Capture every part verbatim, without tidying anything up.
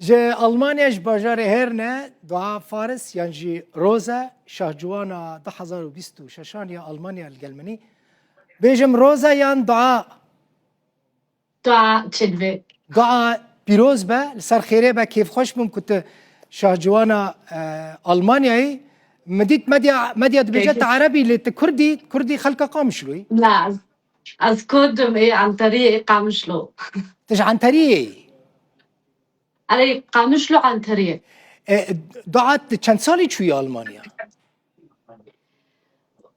Ji Almanya, ji bajarê Herne, Dua Faris yan jî Roze, şahciwana du hezar û bîst û şeşan ya Almanya li gel min î. Bêjim Roze yan Dua? Dua çêdibe. Dua pîroz be, li ser xêrê be, kêfxweş bûm ku tu şahciwana, e, Almanyayê. Min dît medya, medya dibêje tu Erebî, lê tu Kurdî, Kurdî xelka Qamişloyî. Na, ez, ez Kurd im, ê Anteriyê, ê Qamişlo. Tu ji Anteriyê yî? Erê, Qamişlo Anteriyê. E, Dua, tu çend salî çûyî Almanya?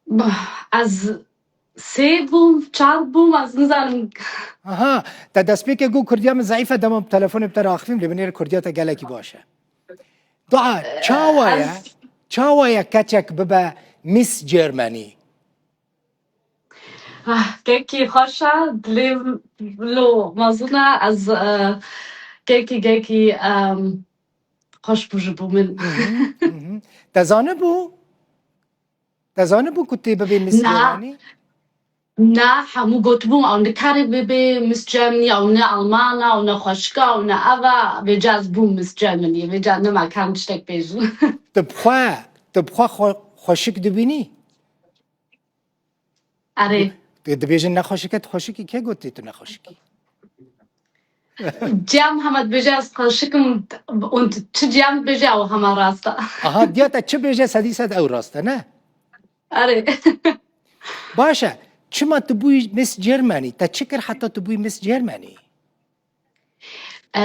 Bah, ez sê bûm, çar bûm, ez nizanim. Aha, te destpêkê got Kurdiya min zeîf e, dema bi telefonê bi te re axivîm, lê binêre Kurdiya te gelekî baş e. Dua, çawa ye? Ez Çawa ye keçek bibe Miss Germany? Ah, kekî xweş e, dilê lo mezin e, ez, e, kekî, kekî, em, xweş bû ji bo min. Mhm, mhm. Te zanibû? Te zanibû ku tê bibê Miss Na. Germany? Na, hemû gotibûn, ew nikare bibe Miss Germany, ew ne Alman e, ew ne xweşik e, ew ne ev e, vêca ez bûm Miss Germany, vêca nema karim tiştek bêjim. Tu bi xwe, tu bi xwe xwe xweşik dibînî? Erê. Tu dibêjin nexweşik e, tu xweşik î, kê gotî tu nexweşik î? Cem hema dibêje ez xweşik im, û çi Cem dibêje ew hema rast e. Aha, diya te çi bêje sedî sed ew rast e, ne? Erê. Baş e, çima tu bûyî Miss Germany? Te çi kir heta tu bûyî Miss Germany? E,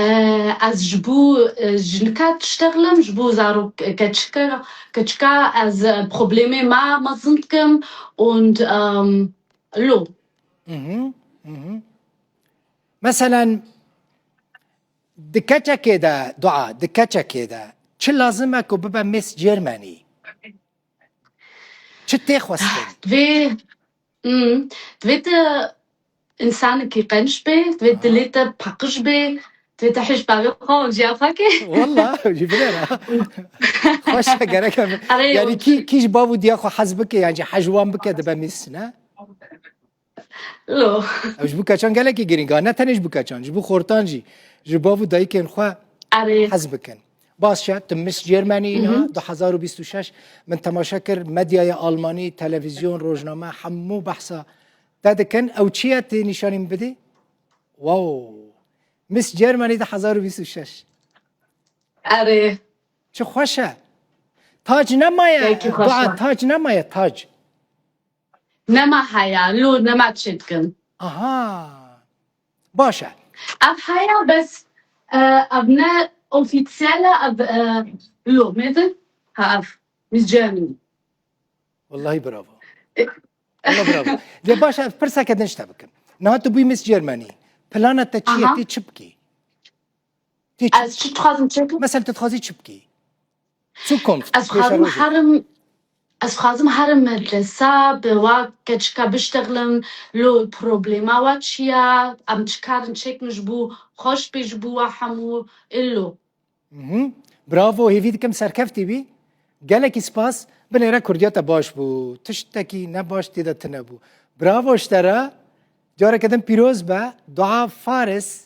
ez ji bo, e, jinika diştexlim, ji bo zarok, e, keçika, keçika ez, e, problemê me mezin dikim und, em, lo. Mhm, mhm. Meselen, di keçekê de, Dua, di keçekê de çi lazim e ku bibe Miss Germany? Çi tê xwestin? Divê, hmm, divê tu însanekî qenc bê, divê dilê te paqij bê, divê tu hêj bavê xwe û ciya xwe kê. Walla, ji binêre. Xweş e, gerek e. Erê, Yanî û kî, kî ji bav û diya xwe hez bike, yan jî hej wan bike, dibe Miss, ne? Lo. Ew ji bo keçan gelekî girîng e, ne tenê ji bo keçan, ji bo xortan jî, ji bav û dayikên xwe Erê. hez bikin. Baş e, tu Miss Germany î niha, du hezar û bîst û şeş, min temaşe kir, medyaya Almanî, televîzyon, rojname, hemû behsa te dikin. Ew çi ye, tê nîşanî min bidî? Wow! Miss Germany du hezar û bîst û şeş. Erê. Çi xweş e. Tac nemaye, Peki, xweş Dua, e. tac nemaye, tac. Nema haya, lo nema çêdikin. Aha. Baş e. Ev haya bes, e, ev ne ofîsiyel e, ev, e, lo, mêdin? Ha, ev, Miss Germany. Wallahî bravo. E, Wallahî bravo. Lê baş e, pirseke din ji te bikim. Niha tu bûyî Miss Germany. Plana te çi ye? Aha. Tê çi bikî? Tê çi Ez çi dixwazim çêkim? Mesela tu dixwazî çi bikî? Zukunft, Ez dixwazim pêşerojê. herim, ez dixwazim herim medresa, bi wa keçika biştexlim, lo problema wa çi ya, em çi karin çêkin ji bo xweş bê ji bo wa hemû, illo. Mhm. Bravo, hêvî dikim serkeftî bî. Gelekî spas. Binêre Kurdiya te baş bû. Tiştekî ne baş tê de tune bû. Bravo ji te re. Careke din pîroz be. Dua Faris.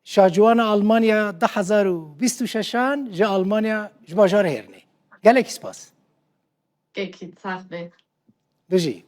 Şahciwana Almanya du hezar û bîst û şeşan ji Almanya, ji bajarê Hêrnê. Gelekî spas. Kekî sax be. Bijî.